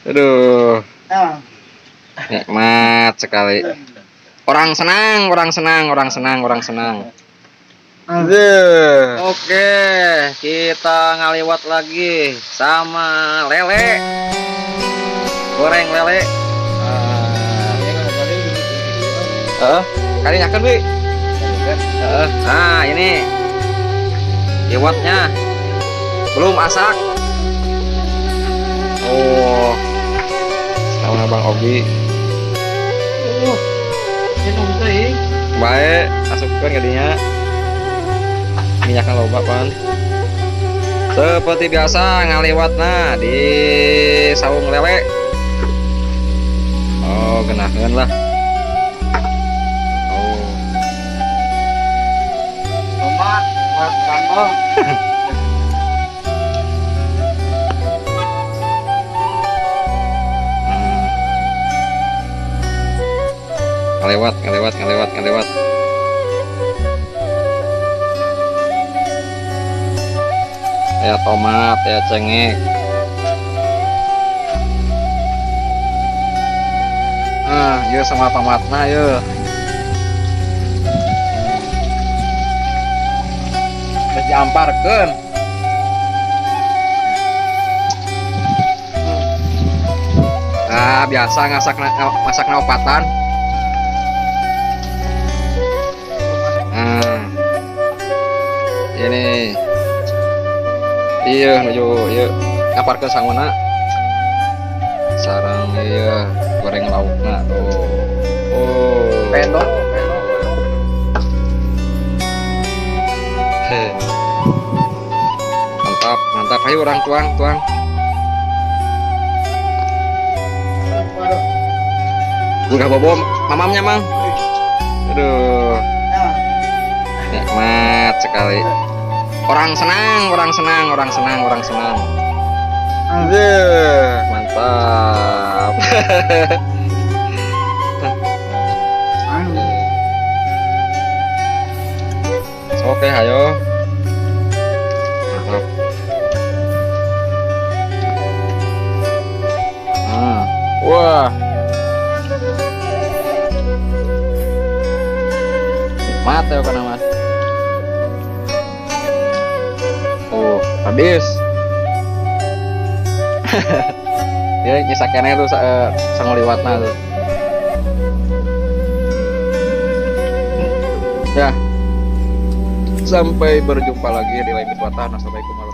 Aduh. Nikmat sekali. Orang senang, orang senang, orang senang, orang senang. Oke, kita ngaliwat lagi sama lele. Goreng lele. Kali nyakeun, Bi. Nah, ini iwatnya belum asak. Oh, sama Bang Obi. Baik, asupkan gadinya. Minyaknya loba pan. Seperti biasa ngaliwatna di saung lele. Oh, genaheun lah. Oh. Tomat buat sambal. Ngelewat, ngelewat, ngelewat, ngelewat. Ya tomat, ya cengek. Nah, ya sama tomatnya ya. Terus diamparkeun. Nah, biasa masakna opatan. Nah, ini iya menuju iya ngaparkeun sanguna sarang iya goreng laukna tuh. Oh, peno. Mantap, mantap. Ayo orang tuang, tuang. Udah bobo mamamnya, Mang. Aduh. Nikmat sekali. Orang senang, orang senang, orang senang, orang senang. Mantap. Oke, ayo. Mantap. Nah, wah. Nikmat ya kana Mas. Oh, habis. Ya nyisakene tuh sangliwatna tuh. Ya. Sampai berjumpa lagi di lain kesempatan. Assalamualaikum warahmatullahi wabarakatuh.